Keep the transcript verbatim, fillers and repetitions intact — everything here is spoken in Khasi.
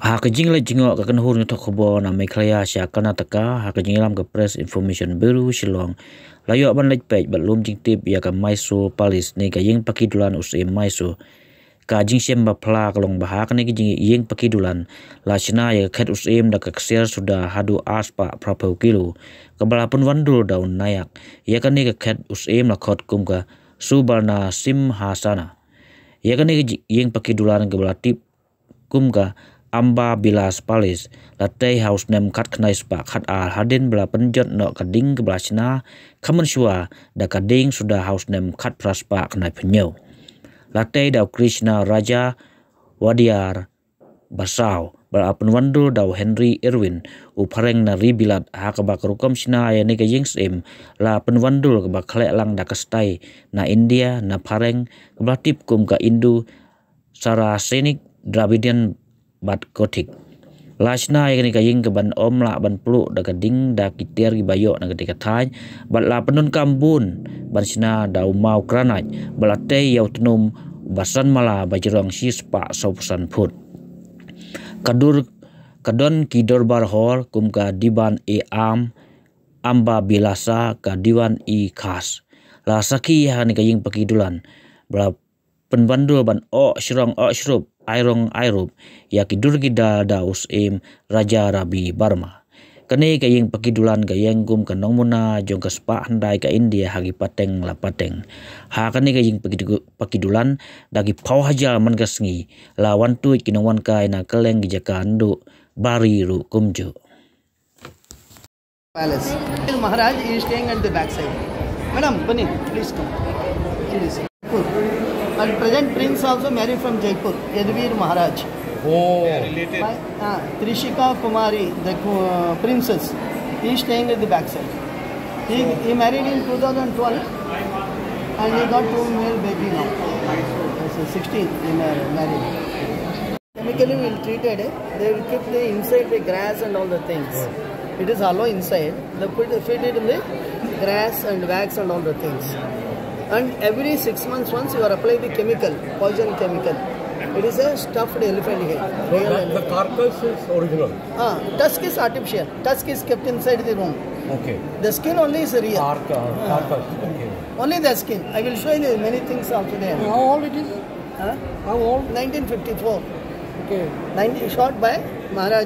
Ha ka jingleit jngoh ka kynhun ngi thok khubor na Meghalaya sha Karnataka, ha ka jingïalam ka Press Information Bureau Shillong, la ïoh ban leit peit bad lum jingtip ïa ka Mysore Palace ne ka ïing paki dulan u Syiem Mysore. Ka jingshem ba phla ka long ba ha kane ka jing-, ïing paki dulan la shna ïa ka khet u Syiem da ka ksiar suda haduh arspah phraphew kilo, kaba la pynwandur da u Nayak. Ïa kane ka khet u Syiem la khot kum ka Subarna Simhasana. Ïa kane ka ji-, ïing paki dulan kaba la tip kum ka Amba Bilas Palace la tei ha u snem khatkhyndai spah khatar hadien ba la pynjot noh ka ding kaba la shna ka mynshuwa da ka ding suda ha u snem khatphra spah khyndaiphew hynñiew. La tei da u Krishna Raja Wadiar Basaw, ba la pynwandur da u Henry Irwin, u phareng na ri Bilat, ha kaba ka rukom shna ïa kane ka ïing syiem la pynwandur kaba khleh lang da ka style na India, na phareng, kaba la tip kum ka Indo Saracenic, Dravidian bad Gothic. La shna ïa kane ka ïing kaban ym lah ban pluh da ka ding da ki tiar kiba ïoh na katei ka thaiñ, bad la pyndonkam bun ban shna da u maw granite, bad la tei ïa u tnum ba san mala ba jrong shispah sawphew san phut. Ka dur, ka don ki dorbar hall kum ka Diwan-e-Aam, Amba Bilasa, ka Diwan-e-Khas. La sakhi ha kane ka ïing paki dulan ba la pynwandur ban oh shrong oh shrup, ai rong ai rup ïa ki dur ki dar da u Syiem Raja Ravi Varma. Kane ka ïing paki dulan ka ïeng kum ka nongmuna jong ka spah hyndai ka India ha ki pateng la pateng. Ha kane ka ïing paki du-, paki dulan da ki phew hajar man ka sngi la wan tuid ki nongwan kai na kylleng ki jaka ndu bari ruh kumjuh. Palace. Maharaj is staying at the back side. Madam, Bani, please come. Please. At present, prince also married from Jaipur, Yaduvir Maharaj. Oh. My, uh, Trishika Kumari, the uh, princess, is staying at the back side. He, he married in two thousand twelve and he got two male baby now. So sixteen he mar-, married. Chemically will treated, eh? They will keep the inside the grass and all the things. It is hollow inside. They put, feed it in the grass and wax and all the things. And every six months once you are apply the chemical, poison chemical. It is a stuffed elephant head, real elephant. The carcass is original. Ah, tusk is artificial. Tusk is kept inside the room. Okay. The skin only is real. Carca-, carcass. Okay. Only the skin. I will show you many things also there. How old it is? Huh? How old? Nineteen fifty-four. Okay. Nineteen, shot by Maharaj.